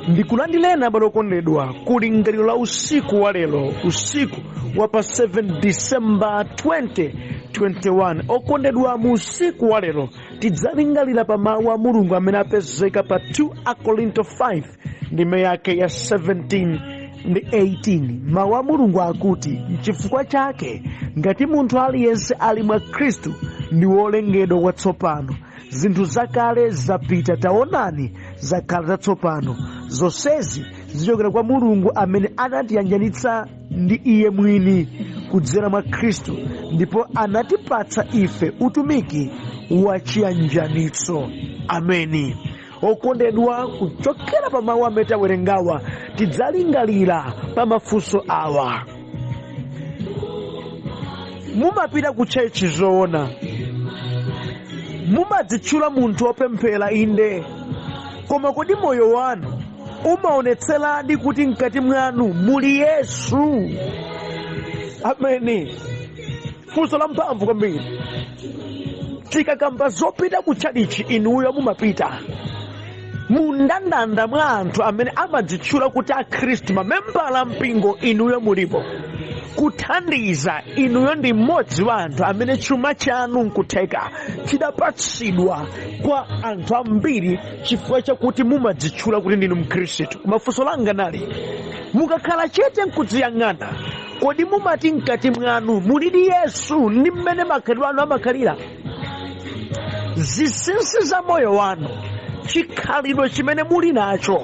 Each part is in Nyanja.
Ndikulandireni abale okondedwa ku lingaliro la usiku wa lero, usiku wa pa 7 December 2021. Okondedwa, mu usiku wa lero tidzalingalira pa mawu a Mulungu amene apezeka pa 2 Akorinto 5 ndime yake ya 17 ndi 18. Mawu a Mulungu akuti, nchifukwa chake ngati munthu aliyense ali mwa Khristu ndi wolengedwa watsopano, zinthu zakale zapita, taonani zakhala zatsopano. Zonsezi zichokera kwa Mulungu amene anatiyanjanitsa ndi iye mwini kudzera mwa Khristu, ndipo anatipatsa ife utumiki wa chiyanjanitso. Ameni. Okondedwa, kuchokera pa mawu amene tawerengawa tidzalingalira pa mafunso awa. Mumapita ku tchechi zoona? Mumadzitchula munthu wopemphera? Inde. Koma kodi moyo wanu umaonetseradi kuti mkati mwanu muli Yesu? Ameni. Funso la mphamvu kwambiri. Tikakamba zopita ku tchalichi, inuyo mumapita mundandanda mwa anthu amene amadzitchula kuti akhristu, mamembala a mpingo, inuyo mulipo. Kuthandiza, inuyo ndi mmodzi wa anthu amene chuma chanu nkutheka chidapatsidwa kwa anthu ambiri chifukwa chakuti mumadzitchula kuti ndinu mkhristu. Koma funso langa nali, mukakhala chete nkudziyang'ana, kodi mumati mkati mwanu mulidi Yesu ndi mmene makhalidwe anu amakhalira? Zinsinsi za moyo wanu, chikhalidwe chimene muli nacho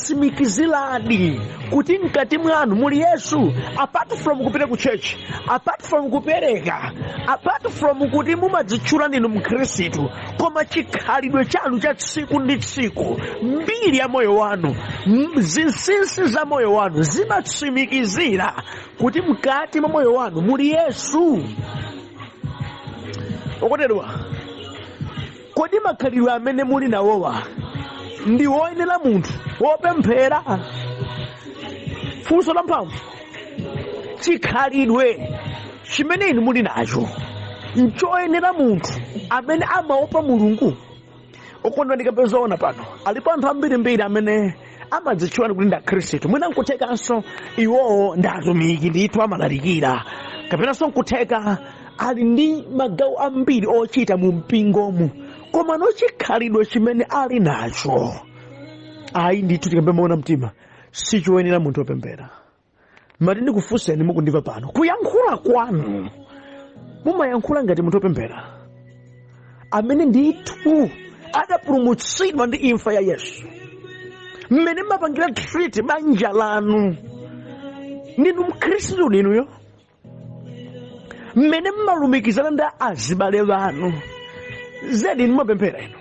chimatsimikiziradi kuti mkati mwanu muli Yesu? Apart from kupita ku church, apart from kupereka, apart from kuti mumadzitchula ndinu mkhristu, koma chikhalidwe chanu cha tsiku ndi tsiku, mbiri ya moyo wanu, zinsinsi za moyo wanu zimatsimikizira kuti mkati mwa moyo wanu muli Yesu? Okondedwa, kodi makhalidwe amene muli nawowa ndi woyenera munthu wopemphera? Funso la mphamvu. Chikhalidwe chimene inu muli nacho nchoyenera munthu amene amaopa Mulungu? Okondedwa, ndikambe zoona pano, alipo anthu ambirimbiri amene amadzitchula kuti ndi akhristu. Mwina nkuthekanso iwowo ndi atumiki ndithu, amalalikira, kapenanso nkutheka ali ndi magawo ambiri ochita mu mpingomu, koma no chikhalidwe chimene ali nacho, ayi ndithu, tikambe moona mtima, sichoyenera munthu wopemphera. Mati ndikufunseni mukundimva pano, kuyankhula kwanu mumayankhula ngati munthu wopemphera amene ndithu adapulumutsidwa ndi imfa ya Yesu? Mmene mmapangira treat banja lanu, ndinu mkhristu inuyo? Mmene mmalumikizana ndi azibale banu, zedi inu mumapemphera inu?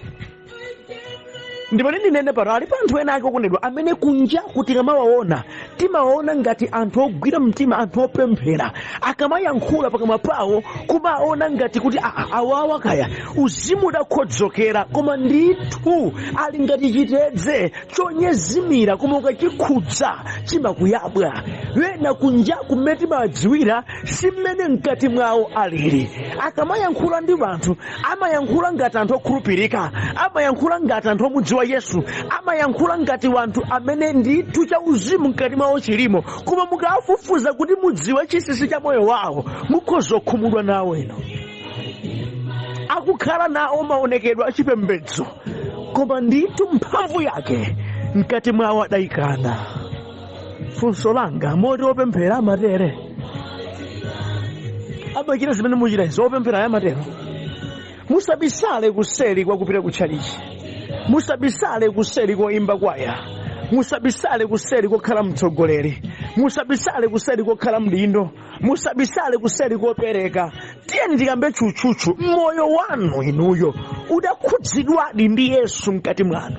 Ndipo ndinene pano, alipo anthu ena ake, okondedwa, amene kunja kuti tikamawaona timawaona ngati anthu ogwira mtima, anthu opemphera. Akamayankhula pakamwa pawo kumaona ngati kuti awawa kaya uzimu udakhodzokera, koma ndithu ali ngati chitedze chonyezimira, koma ukachikhudza chimakuyabwa. Wena kunja kumene timawadziwira si mmene mkati mwawo alili. Akamayankhula ndi anthu amayankhula ngati anthu okhulupirika, amayankhula ngati anthu omudziwa Yesu, amayankhula ngati wanthu amene ndithu cha uzimu mkati mwawo chilimo, koma mukawafufuza kuti mudziwe chinsinsi cha moyo wawo, mukhoza kukhumudwa nawo. Ino akukhala nawo maonekedwe achipembedzo, koma ndithu mphamvu yake mkati mwawo adayikana. Funso langa, moti opemphera amatere, amachita zimene muchita izi? Opemphera amatero? Musabisale kuseri kwa kupita ku tchalichi, musabisale kuseri koimba kwaya, musabisale kuseri kokhala mtsogoleri, musabisale kuseri kokhala mdindo, musabisale kuseri kopereka. Tiyeni tikambe tchutchutchu, moyo wanu inuyo udakhudzidwadi ndi Yesu mkati mwanu,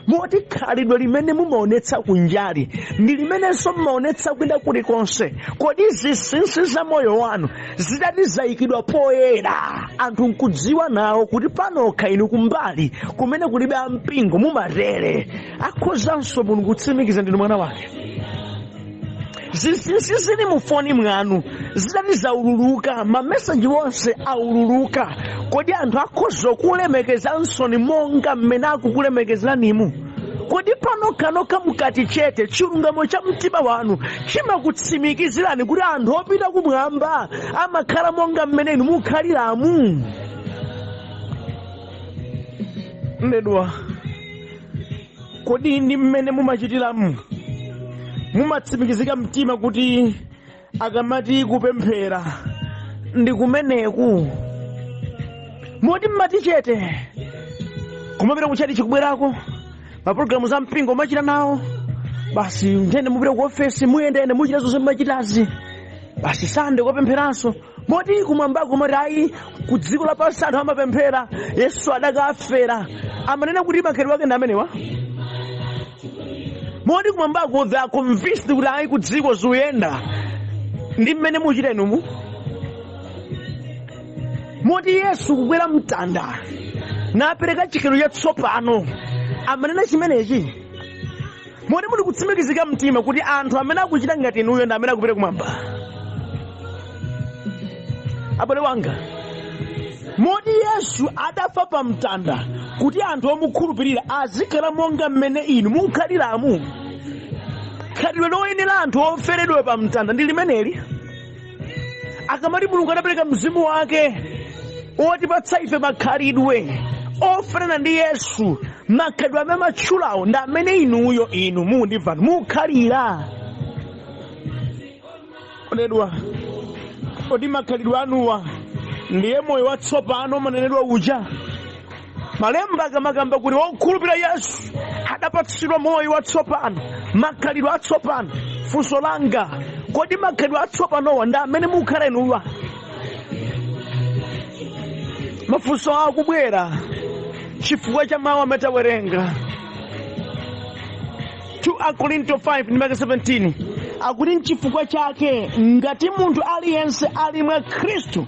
moti khalidwe limene mumaonetsa kunjali ndi limenenso mumaonetsa kwina kulikonse? Kodi zinsinsi za moyo wanu zidati zayikidwa poyera, anthu nkudziwa nawo kuti panokha inu kumbali kumene kulibe ampingo mumatere, akhozanso Mulungu kutsimikiza ndinu mwana wake? Zinsinsi zili mu foni mwanu zidati zaululuka, mameseji onse aululuka, kodi anthu akhoza kulemekezansoni monga mmene akukulemekezeranimu? Kodi panokhanokha mukati chete, chilungamo cha mtima wanu chimakutsimikizirani kuti anthu opita kumwamba amakhala monga mmene inu mukhaliramu? Ndedwa, kodi ndi mmene mumachitiramu mumatsimikizika mtima kuti akamati kupemphera ndi kumeneku, moti mmati chete kumapita kutchalitchi, kubwerako mapulogalamu za mpingo machita nawo basi, nthene mupita ku ofesi, muyendeyende, muchita zonse mumachitazi basi, Sande kopempheranso, moti kumwambako mati ayi, ku dziko lapansi anthu amapemphera, Yesu adakafera, amanena kuti makhalidwe ake ndi amenewa, moti kumwambako they are convinced kuti ayi, ku dziko zikuyenda ndi mmene muchita inumu, moti Yesu kukwera mtanda napereka chikhalidwe chatsopano amanena chimenechi, moti muli kutsimikizika mtima kuti anthu amene akuchita ngati inuyo ndi amene akupita kumwamba? Abale wanga, moti Yesu adafa pa mtanda kuti anthu omukhulupirira azikhala monga mmene inu mukhaliramu? Khalidwe loyenera anthu oferedwa pa mtanda ndi limeneli? Akamati Mulungu adapereka mzimu wake otipatsa ife makhalidwe ofanana ndi Yesu, makhalidwe amene amatchulawo ndi amene inuyo, inu mundimvani, mukhalira? Okondedwa, kodi makhalidwe anuwa ndiye moyo watsopano umanenedwa uja? Malemba akamakamba kuti wokhulupirira Yesu adapatsidwa moyo watsopano, makhalidwe atsopano, funso langa, kodi makhalidwe atsopanowa ndi amene mukhala inuwa? Mafunso akubwera chifukwa cha mawu amene tawerenga. 2 Akorinto 5 ndi maka 17 akuti, "Nchifukwa chake ngati munthu aliyense ali mwa Khristu,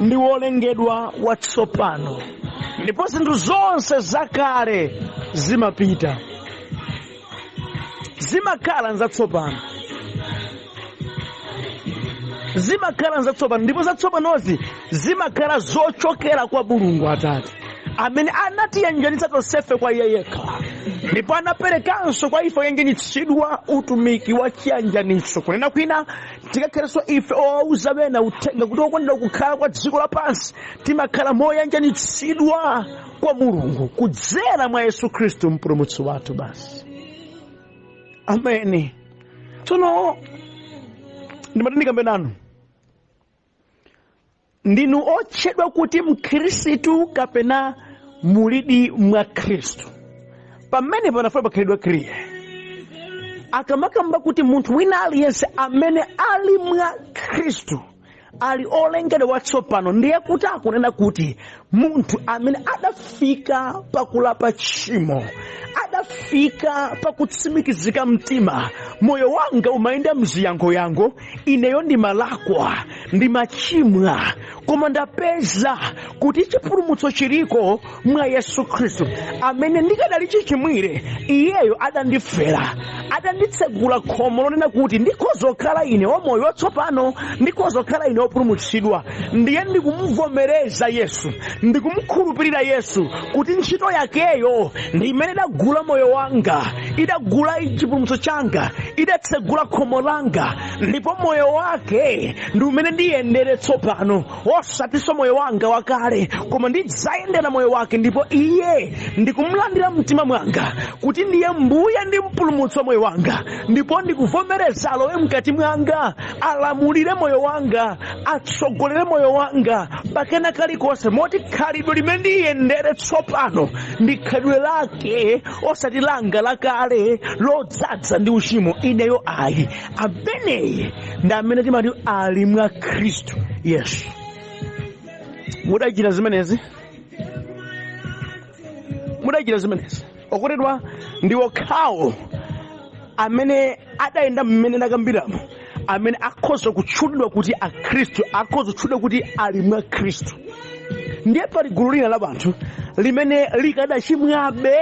ndi wolengedwa watsopano, ndipo zinthu zonse zakale zimapita, zimakhala zatsopano, zimakhala zatsopano." Ndipo zatsopanozi zimakhala zochokera kwa Mulungu Atate amene anatiyanjanitsa tonsefe kwa iye yekha, ndipo anaperekanso kwa ife oyanjanitsidwa utumiki wa chiyanjanitso. Kunena kwina, tikakhalenso ife owauza bena uthenga kuti okondedwa, kukhala kwa dziko lapansi timakhala moyanjanitsidwa kwa Mulungu kudzera mwa Yesu Khristu Mpulumutsi wathu basi. Ameni. Tsono ndimati ndikambe nanu, ndinu otchedwa kuti Mkhristu kapena mulidi mwa Khristu? Pamene panafuna pakhalidwe clear, akamakamba kuti munthu wina aliyense amene ali mwa Khristu ali olengedwa watsopano, ndiye kuti akunena kuti munthu amene adafika pakulapa tchimo, adafika pakutsimikizika mtima, moyo wanga umayenda mziyangoyango, ineyo ndimalakwa, ndimachimwa, koma ndapeza kuti chipulumutso chiliko mwa Yesu Khristu amene ndikadali chichimwire iyeyo adandifera, adanditsegula khomo lonena kuti ndikhoza kukhala ine wamoyo watsopano, ndikhoza kukhala ine wopulumutsidwa. Ndiye ndikumuvomereza Yesu, ndikumukhulupirira Yesu kuti ntchito yakeyo ndi imene idagula moyo wanga, idagula chipulumutso changa, idatsegula khomo langa, ndipo moyo wake ndi umene ndiyendere tsopano, osatinso moyo wanga wakale, koma ndidzayendera moyo wake. Ndipo iye ndikumulandira mtima mwanga kuti ndiye Mbuye ndi Mpulumutsi wa moyo wanga, ndipo ndikuvomereza alowe mkati mwanga, alamulire moyo wanga, atsogolere moyo wanga pakena kalikonse, moti khalidwe limene ndiyendere tsopano ndi khalidwe lake, osati langa lakale lodzaza ndi uchimo ineyo ayi. Ameneyi ndi amene timati ali mwa Khristu Yesu. Mudachita zimenezi? Mudachita zimenezi? Okondedwa, ndi okhawo amene adayenda mmene ndakambiramo amene akhoza kutchulidwa kuti Akhristu, akhoza kutchulidwa kuti ali mwa Khristu. Ndiye pali gulu lina la anthu limene likadachimwabe,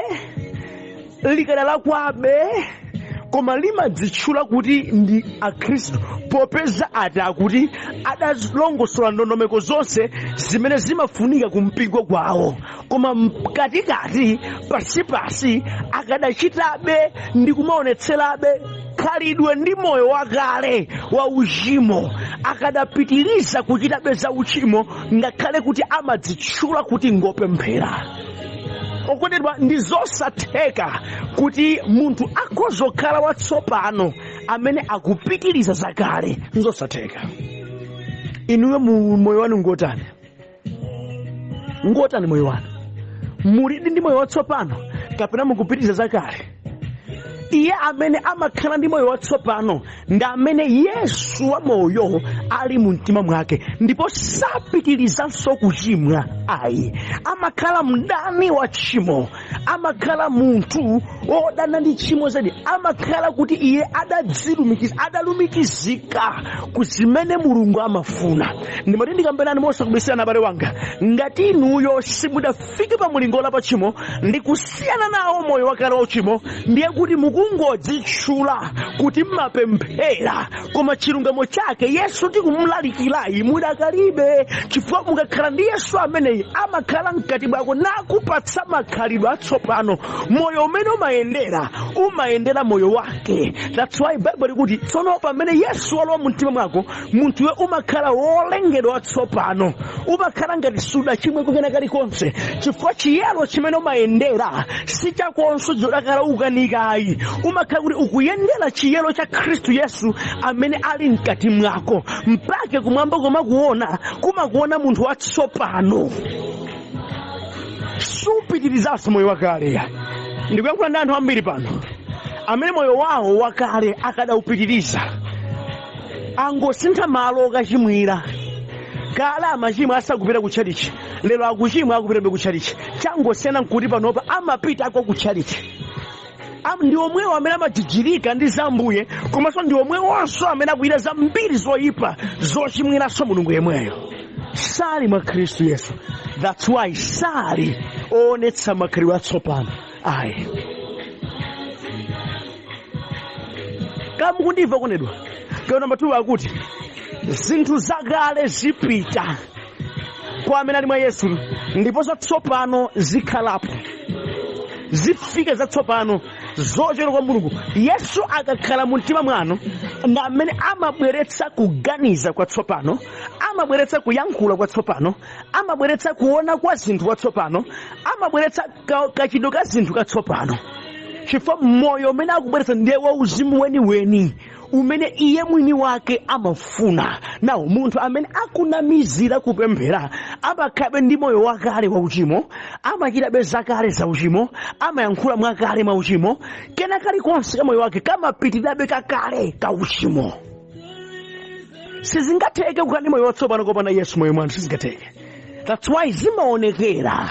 likadalakwabe, Koma limadzitchula kuti ndi Akhristu, popeza ati akuti adalongosola ndondomeko zonse zimene zimafunika ku mpingo kwawo, koma mkatikati, pasipasi, akadachitabe ndi kumaonetserabe khalidwe ndi moyo wakale wa uchimo. Akadapitiriza kuchitabe za uchimo ngakhale kuti amadzitchula kuti ngopemphera. Okondedwa, ndi zosatheka kuti munthu akhoza kukhala watsopano amene akupitiriza zakale. Nzosatheka. Inuyo mu moyo wanu ngotani? Ngotani moyo wanu? Mulidi ndi moyo watsopano kapena mukupitiriza zakale? Iye amene amakhala ndi moyo watsopano ndi amene Yesu wa moyo ali mu mtima mwake, ndipo sapitirizanso kuchimwa ayi. Amakhala mdani wa tchimo, amakhala munthu wodana ndi tchimo zedi, amakhala kuti iye adalumikizika ku zimene Mulungu amafuna. Ndimati ndikambenani mosakubisirani, abale wanga, ngati inuyo simudafike pa mulingo wolapa tchimo ndi kusiyana nawo moyo wakale wa uchimo, ndiye kuti mukungodzitchula kuti mmapemphera, koma chilungamo chake Yesu tikumulalikirayi mudakalibe, chifukwa mukakhala ndi Yesu ameneyi amakhala mkati mwako nakupatsa makhalidwe atsopano. Moyo umene umayendera, umayendera moyo wake. That's why Bible likuti tsono pamene Yesu walowa mu mtima mwako, munthuwe umakhala wolengedwa watsopano, umakhala ngati sudachimwe kena kalikonse, chifukwa chiyero chimene umayendera si chakonso chodakhala ukanikayi. Umakhala kuti ukuyendera chiyero cha Khristu Yesu amene ali mkati mwako, mpake kumwamba kumakuona, kumakuona munthu watsopano. Supitirizanso moyo wakale. Ndikuyankhula ndi anthu ambiri pano amene moyo wawo wakale akadaupitiriza, angosintha malo okachimwira. Kale amachimwa asakupita ku tchalichi, lero akuchimwa akupitabe ku tchalichi. Changosiyana nkuti panopa amapita ako ku tchalichi. Ndi omwewo amene amajijirika ndi za Ambuye, komanso ndi omwewonso amene akuchita zambiri zoyipa zochimwiranso Mulungu yemweyo. Sali mwa Khristu Yesu. That's why sali oonetsa makhalidwe atsopano ayi. Kamukundimva, okondedwa? Gawo namba 2 akuti zinthu zakale zipita kwa amene ali mwa Yesu, ndipo zatsopano zikhalapo, zifika zatsopano zochokera kwa Mulungu. Yesu akakhala mu mtima mwanu ndi amene amabweretsa kuganiza kwatsopano, amabweretsa kuyankhula kwatsopano, amabweretsa kuona kwa zinthu kwatsopano, amabweretsa kachidwe ka zinthu katsopano, chifukwa moyo umene akubweretsa ndiye wauzimu weniweni umene iye mwini wake amafuna. Nawo munthu amene akunamizira kupemphera amakhabe ndi moyo wakale wa uchimo, amachitabe zakale za uchimo, amayankhula mwakale mwa uchimo, kena kalikonse ka moyo wake kamapitirirabe kakale ka uchimo. Sizingatheke kukhala ndi moyo watsopano kopanda Yesu moyo mwanu, sizingatheke. That's why zimaonekera,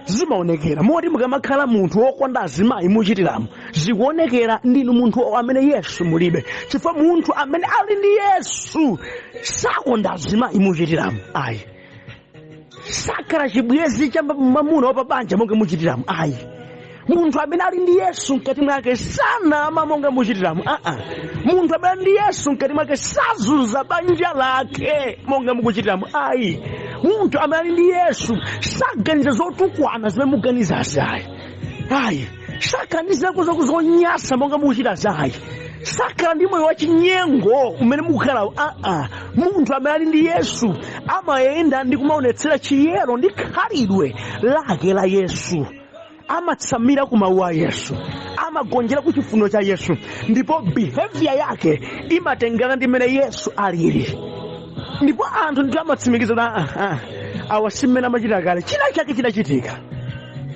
zimaonekera moti mukamakhala munthu wokonda azimayi muchitiramo, zikuonekera ndinu munthu amene Yesu mulibe, chifukwa munthu amene ali ndi Yesu sakonda azimayi muchitiramo ayi, sakhala chibwenzi cha mwamuna wa pabanja monga muchitiramo ayi. Munthu amene ali ndi Yesu mkati mwake sanama monga muchitiramo aa. Munthu amene ali ndi Yesu mkati mwake sazunza banja lake monga mukuchitiramo ayi. Munthu amene ali ndi Yesu saganiza zotukwana zimene muganizazi ayi, ayi. Saganizako zonyasa monga mukuchitazi ayi. Sakhala ndi moyo wachinyengo umene mukukhalawo aa. Munthu amene ali ndi Yesu amayenda ndi kumaonetsera chiyero ndi khalidwe lake la Yesu, amatsamira ku mawu a Yesu, amagonjera ku chifuniro cha Yesu, ndipo behavior yake imatengana ndi mmene Yesu alili. Ndipo anthu ndithu amatsimikiza kuti awa si mmene amachita kale, china chake chinachitika.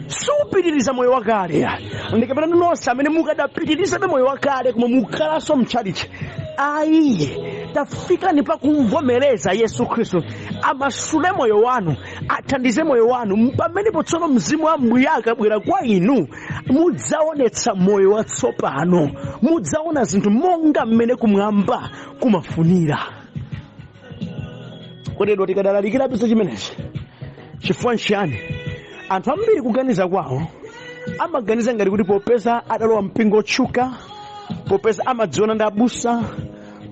Supitiriza moyo wakale. Ndikapena nonse amene mukadapitirizabe moyo wakale koma mukhalanso mtchalichi ayi, tafikani pakumvomereza Yesu Khristu amasule moyo wanu, athandize moyo wanu. Pamenepo tsono mzimu wa Ambuye akabwera kwa inu, mudzaonetsa moyo watsopano, mudzaona zinthu monga mmene kumwamba kumafunira. Kotero tikadalalikirabe chimenechi, chifukwa nchiyani anthu ambiri kuganiza kwawo amaganiza ngati kuti popeza adalowa mpingo otchuka, Popeza amadziona ndi abusa,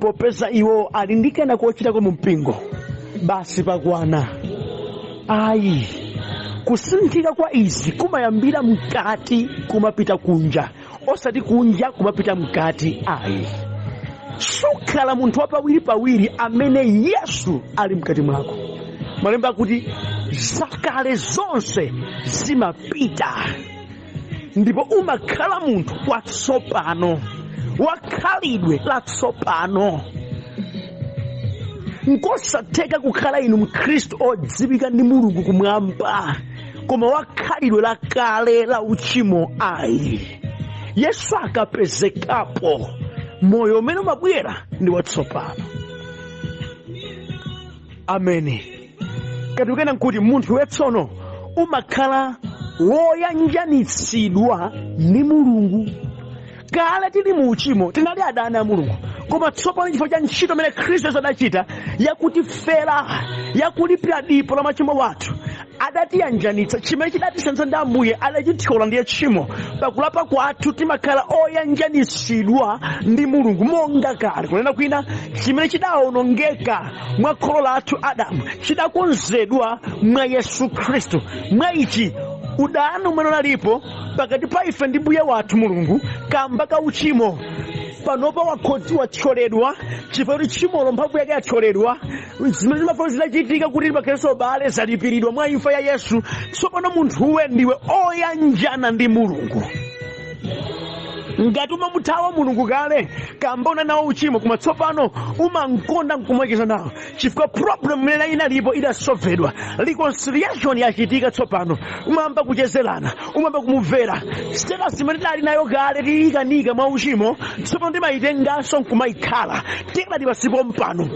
popeza iwo ali ndi kena kochitako mu mpingo, basi pakwana. Ayi, kusinthika kwa izi kumayambira mkati kumapita kunja, osati kunja kumapita mkati, ayi. Sukhala munthu wapawiri amene Yesu ali mkati mwako. Malemba akuti zakale zonse zimapita ndipo umakhala munthu watsopano, wakhalidwe latsopano. Nkosatheka kukhala inu Mkhristu odziwika ndi Mulungu kumwamba koma wakhalidwe lakale la uchimo, ayi. Yesu akapezekapo, moyo umene umabwera ndi watsopano. Ameni. Katikena nkuti munthu wetsono umakhala woyanjanitsidwa ndi Mulungu. Kale tili mu uchimo tinali adani a Mulungu, koma tsopano chifukwa cha ntchito imene Khristu Yesu adachita yakutifera, yakulipira dipo la machimo wathu, adatiyanjanitsa. Chimene chidatisanitsa ndi Ambuye adachithyola, ndiye tchimo. Pakulapa kwathu timakhala oyanjanitsidwa ndi Mulungu monga kale. Kunena kwina, chimene chidawonongeka mwa kholo lathu Adamu chidakonzedwa mwa Yesu Khristu. Mwa ichi udani umene unalipo pakati pa ife ndi Mbuye wathu Mulungu kamba ka uchimo panopa wathyoledwa, chifukwa kuti tchimolo mphamvu yake yathyoledwa. Zimene zimafuna zidachitika kuti pakhalenso ubale zalipiridwa mwa imfa ya Yesu. Tsopano munthuwe ndiwe oyanjana ndi Mulungu. Ngati umamuthawa Mulungu kale kamba una nawo uchimo, koma tsopano umankonda nkumacheza nawo, chifukwa problem imene inalipo idasolvedwa, reconciliation yachitika. Tsopano umayamba kuchezerana, umayamba kumumvera. Status imene tidali nayo kale tiyikanika mwa uchimo, tsopano timayitenganso nkumayikhala tikadali pasipo mpano.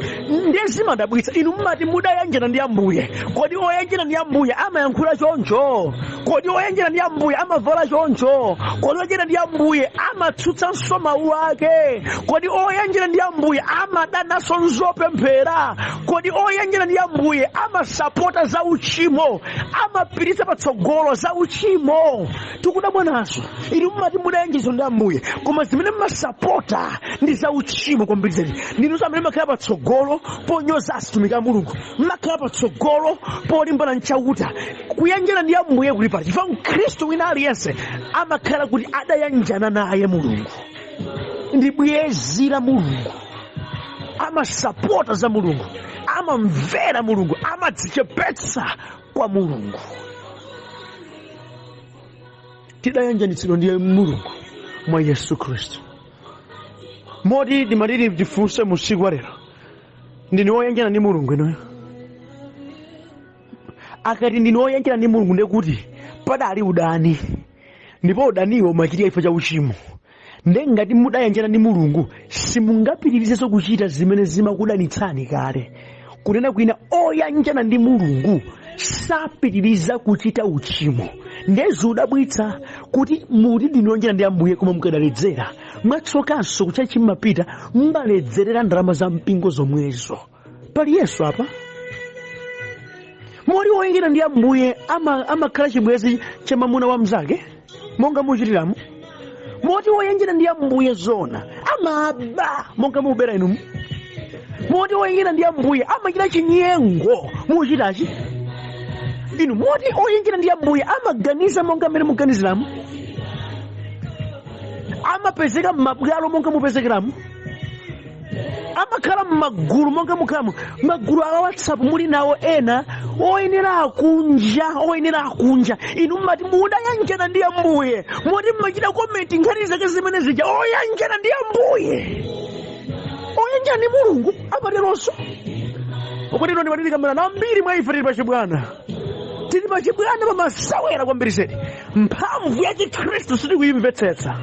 Ndiye zimadabwitsa, inu mumati mudayanjana ndi Ambuye. Kodi oyanjana ndi Ambuye amayankhula choncho? Kodi oyanjana ndi Ambuye amavala choncho? Kodi oyanjana ndi Ambuye amatsutsanso mawu ake? Kodi oyanjana ndi Ambuye amadananso nzopemphera? Kodi oyanjana ndi Ambuye amasapota za uchimo, amapititsa patsogolo za uchimo? Tikudabwa nazo. Inu mumati mudayanjana ndi Ambuye, koma zimene mmasapota ndi za uchimo kwambiri zedi. Ndinu amene makhala patsogolo ponyoza atumiki a Mulungu, mmakhala patsogolo polimbana nchauta. Kuyanjana ndi Ambuye kuli pali? Chifukwa Mkhristu wina aliyense amakhala kuti adayanjana naye Mulungu, ndi bwezi la Mulungu, amasapota za Mulungu, amamvera Mulungu, amadzichepetsa kwa Mulungu. Tidayanjanitsidwa ndi Mulungu mwa Yesu Khristu. Moti timatiri tifunse musiku wa lero, ndinu woyanjana ndi Mulungu inuyo? Akati ndinu woyanjana ndi Mulungu, ndiye kuti padali udani, ndipo udaniwo umachitika chifukwa cha uchimo. Ndiye ngati mudayanjana ndi Mulungu, simungapitirizenso kuchita zimene zimakudanitsani kale. Kunena kwina, oyanjana ndi Mulungu sapitiriza kuchita uchimo. Ndiye zikudabwitsa kuti muti ndinu oyanjana ndi Ambuye koma mukadaledzera. Mwatsokanso kutchalitchi mmapita, mmaledzerera ndalama za mpingo zomwezo. Pali Yesu apa? Moli woyanjana ndi Ambuye amakhala chibwenzi cha mwamuna wa mnzake monga muchitiramo? Moti woyanjana ndi Ambuye zona amaba monga mubera inumu? Moti woyanjana ndi Ambuye amachita chinyengo muchitachi inu? Moti oyanjana ndi Ambuye amaganiza monga mmene muganiziramo? Amapezeka m'mabwalo monga mupezekeramo? Amakhala m'magulu monga mukhalamo? Magulu a WhatsApp muli nawo ena oyenera akunja, oyenera akunja. Inu mmati mudayanjana ndi Ambuye, moti mmachita comment nkhani zake zimene zija. Oyanjana ndi Ambuye, oyanjana ndi Mulungu amateronso? Okondedwa, ndimatili kamerana ambiri mwa ife tili pachibwana, tili pachibwana pamasewera kwambiri zedi. Mphamvu ya Chikhristu sitikuyimvetsetsa.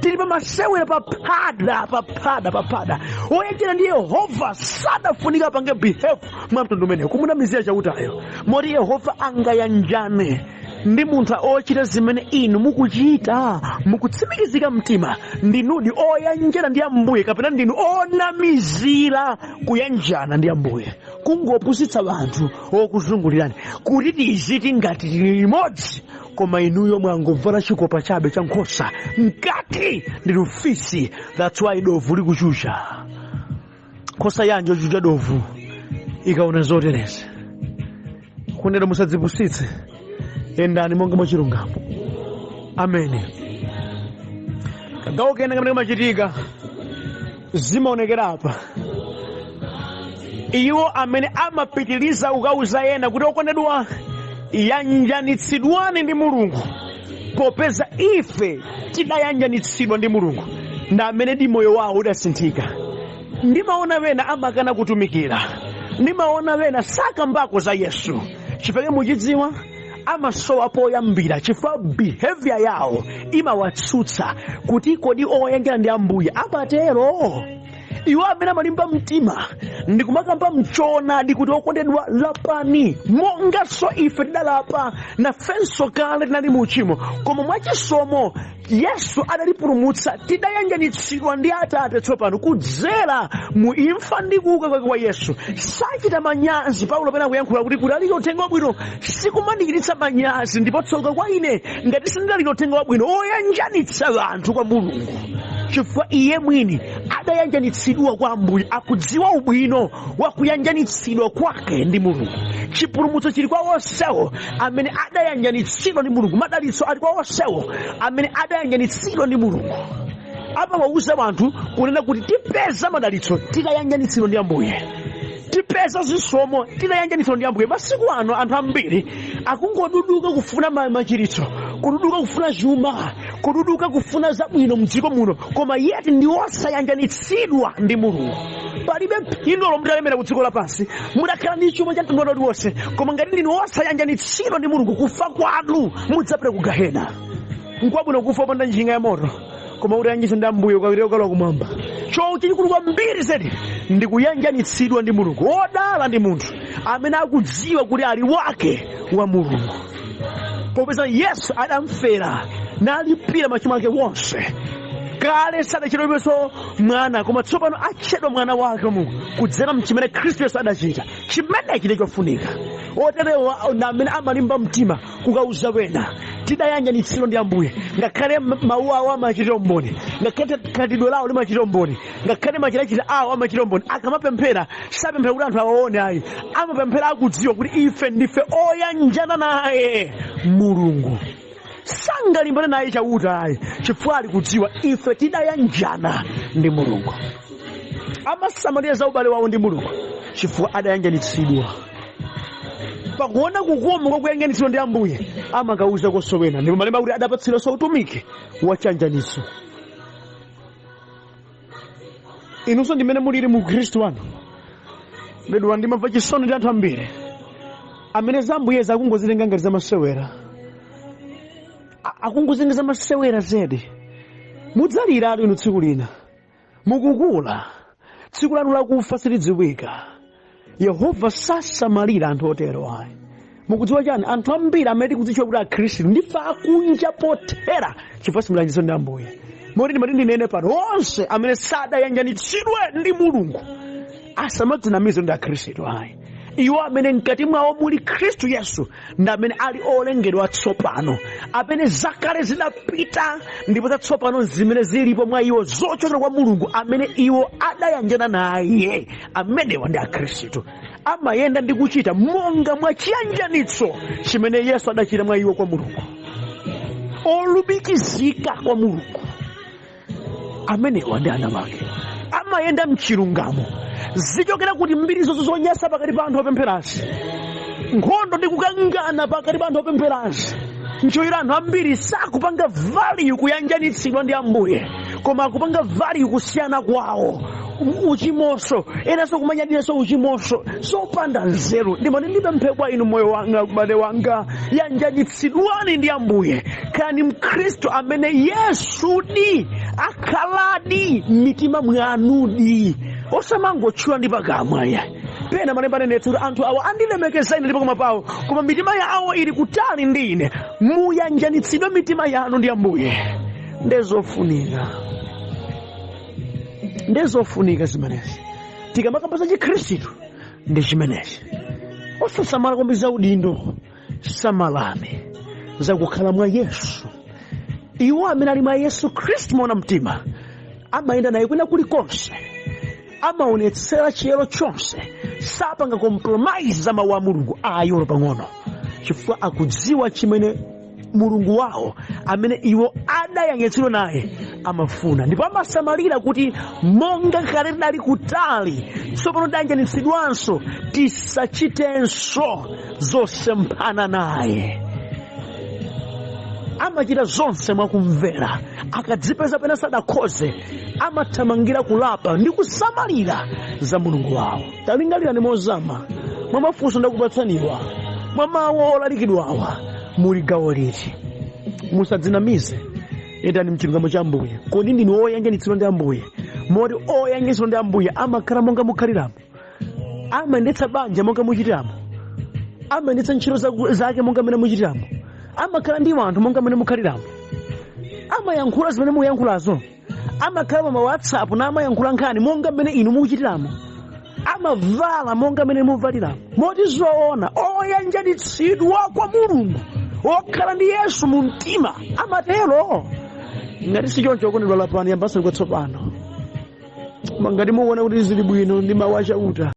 Tili pamasewera, paphada, paphada, paphada. Woyanjana ndi Yehova sadafunika apange behave mwa mtundu umenewo, kumunamizira Chautayo. Moti Yehova angayanjane Ndi munthu ochita zimene inu mukuchita, mukutsimikizika mtima ndinudi oyanjana ndi Ambuye kapena ndinu onamizira kuyanjana ndi Ambuye, kungopusitsa anthu okuzungulirani kuti tiziti ngati tili limodzi, koma inuyo mwangovala chikopa chabe cha nkhosa, mkati ndinu fisi. That's why dovu likuchucha. Nkhosa yanji yochucha dovu ikaona zoterezi? Kunena musadzipusitse, yendani monga mwachilungamo. Amene kagawo kena kamene kamachitika zimaonekera apa, iwo amene amapitiliza kukauza ena kuti okondedwa, yanjanitsidwani ndi Mulungu, popeza ife tidayanjanitsidwa ndi Mulungu, ndi amene di moyo wawo udasinthika. Ndimaona wena amakana kutumikira, ndimaona wena sakambako za Yesu, chifukwa muchidziwa amasowa poyambira, chifukwa behavior yawo imawatsutsa kuti kodi oyanjana ndi Ambuye amatero? Iwo amene amalimba mtima ndikumakamba mchoonadi kuti okondedwa, lapani monganso ife tidalapa, nafenso kale tinali mu uchimo, koma mwachisomo Yesu adatipulumutsa, tidayanjanitsidwa ndi Atate tsopano kudzera mu imfa ndi kuuka kwake kwa Yesu. Sachita manyazi. Paulo pena akuyankhula kuti kulalika uthenga wabwino sikumandichititsa manyazi, ndipo tsoka kwa ine ngati sindilalika uthenga wabwino oyanjanitsa anthu kwa Mulungu, chifukwa iye mwini adayanjanitsidwa kwa Ambuye, akudziwa ubwino wa kuyanjanitsidwa kwake ndi Mulungu. Chipulumutso chili kwa onsewo amene adayanjanitsidwa ndi Mulungu. Madalitso ali kwa onsewo amene adayanjanitsidwa ndi Mulungu. Amawauza anthu kunena kuti tipeza madalitso tikayanjanitsidwa ndi Ambuye, tipeza zisomo tikayanjanitsidwa ndi Ambuye. Masiku ano anthu ambiri akungoduduka kufuna machiritso, kududuka kufuna chuma, kududuka kufuna zabwino mdziko muno, koma yet ndi osayanjanitsidwa ndi Mulungu. Palibe phindu lomwe mutalemera ku dziko lapansi, mutakhala ndi chuma cha mtundu uliwonse, koma ngati ndinu osayanjanitsidwa ndi Mulungu, kufa kwanu mudzapita ku gahena. Nkwabwino kufa opanda njinga ya moto, koma utayanjanitsidwa ndi Ambuye ukawirira ukalowa kumwamba. Chowu chachikulu kwambiri zedi ndi kuyanjanitsidwa ndi Mulungu. Wodala ndi munthu amene akudziwa kuti ali wake wa Mulungu, popeza Yesu adamfera nalipira machimo ake wonse. Kale sadatchedwenso mwana, koma tsopano atchedwa mwana wake wa Mulungu kudzera mchimene Khristu Yesu adachita. Chimenechi ndi chofunika. Oterewa ndi amene amalimba mtima kukauza wena tidayanjanitsidwa ndi Ambuye, ngakhale mawu awo amachitira umboni, ngakhale khalidwe lawo limachitira umboni, ngakhale machitachita awo amachitira umboni. Akamapemphera sapemphera kuti anthu awaone ayi, amapemphera akudziwa kuti ife ndife oyanjana naye Mulungu. Sangalimbane naye Chauta ayi, chifukwa ali kudziwa ife tidayanjana ndi Mulungu. Amasamalira za ubale wawo ndi Mulungu chifukwa adayanjanitsidwa. Pakuona kukoma kwa kuyanjanitsidwa ndi Ambuye, amakauza kosowena, ndipo malemba kuti adapatsidwanso utumiki wa chiyanjanitso. Inunso ndimene mulili mu Khristu wanu ledwa. Ndimamva chisoni ndi anthu ambiri amene za Ambuye zakungozitenga ngati zamasewera, akungozitenga zamasewera zedi. Mudzaliratu inu tsiku lina mukukula, tsiku lanu lakufa silidziwika. Yehova sasamalira anthu otero ayi. Mukudziwa chani? Anthu ambiri amene tikudzitchula kuti Akhristu ndife akunja pothera, chifukwa simulanjitsidwa ndi Ambuye. Moti ndimati ndinene pano, onse amene sadayanjanitsidwe ndi Mulungu asamadzinamize ndi Akhristu ayi. Iwo amene mkati mwawo muli Khristu Yesu ndi amene ali olengedwa atsopano, amene zakale zidapita ndipo zatsopano zimene zilipo mwa iwo zochokera kwa Mulungu amene iwo adayanjana naye. Amenewa ndi Akhristu, amayenda ndi kuchita monga mwa chiyanjanitso chimene Yesu adachita mwa iwo kwa Mulungu, olumikizika kwa Mulungu. Amenewa ndi ana wake, amayenda mchilungamo. Zichokera kuti mbiri zonse zonyasa pakati pa anthu opempherazi, nkhondo ndi kukangana pakati pa anthu opempherazi? Nchoyera anthu ambiri sakupanga value kuyanjanitsidwa ndi Ambuye, koma akupanga value kusiyana kwawo, uchimoso, enanso kumanyadiranso uchimoso, zopanda nzeru. Ndimati ndipemphe kwa inu, moyo wanga, ubale wanga, yanjanitsidwani ndi Ambuye. Khalani Mkhristu amene Yesudi akhaladi m'mitima mwanudi, osamangotchula ndi pakamwa ya. Pena malemba anenetsa kuti anthu awa andilemekeza ine ndi pakamwa pawo, koma mitima yawo ili kutali ndi ine. Muyanjanitsidwe mitima yanu ndi Ambuye. Ndezofunika, ndezofunika zimenezi. Tikamakamba za Chikhristu ndi chimenechi, osasamala kwambiri za udindo, samalani zakukhala mwa Yesu. Iwo amene ali mwa Yesu Khristu moona mtima amayenda naye kwina kulikonse, amaonetsera chiyero chonse, sapanga compromise za mawu a Mulungu ayi olo pang'ono, chifukwa akudziwa chimene Mulungu wawo amene iwo adayanjanitsidwa naye amafuna, ndipo amasamalira kuti monga kale tidali kutali, tsopano tayanjanitsidwanso, tisachitenso zosemphana naye. Amachita zonse mwakumvera. Akadzipeza pena sadakhoze, amathamangira kulapa ndi kusamalira za Mulungu wawo. Talingalirani mozama mwa mafunso ndakupatsaniwa, mwa mawu olalikidwawa, muli gawo liti? Musadzinamize, yendani mchilungamo cha Ambuye. Kodi ndinu oyanjanitsidwa ndi Ambuye? Moti oyanjanitsidwa ndi Ambuye amakhala monga mukhaliramo, amayendetsa banja monga muchitiramo, amayendetsa ntchito zake monga mmene muchitiramo, amakhala ndi anthu monga mmene mukhaliramo, amayankhula zimene muyankhulazo, amakhala pa ma WhatsApp na amayankhula nkhani monga mmene inu mukuchitiramo, amavala monga mmene muvaliramo. Moti zoona, oyanjanitsidwa kwa Mulungu, okhala ndi Yesu mu mtima amatero. Ngati si choncho, okondedwa, lapani, yambansoni kwatsopano. Ngati mukuona kuti zili bwino ndi mawu achauta.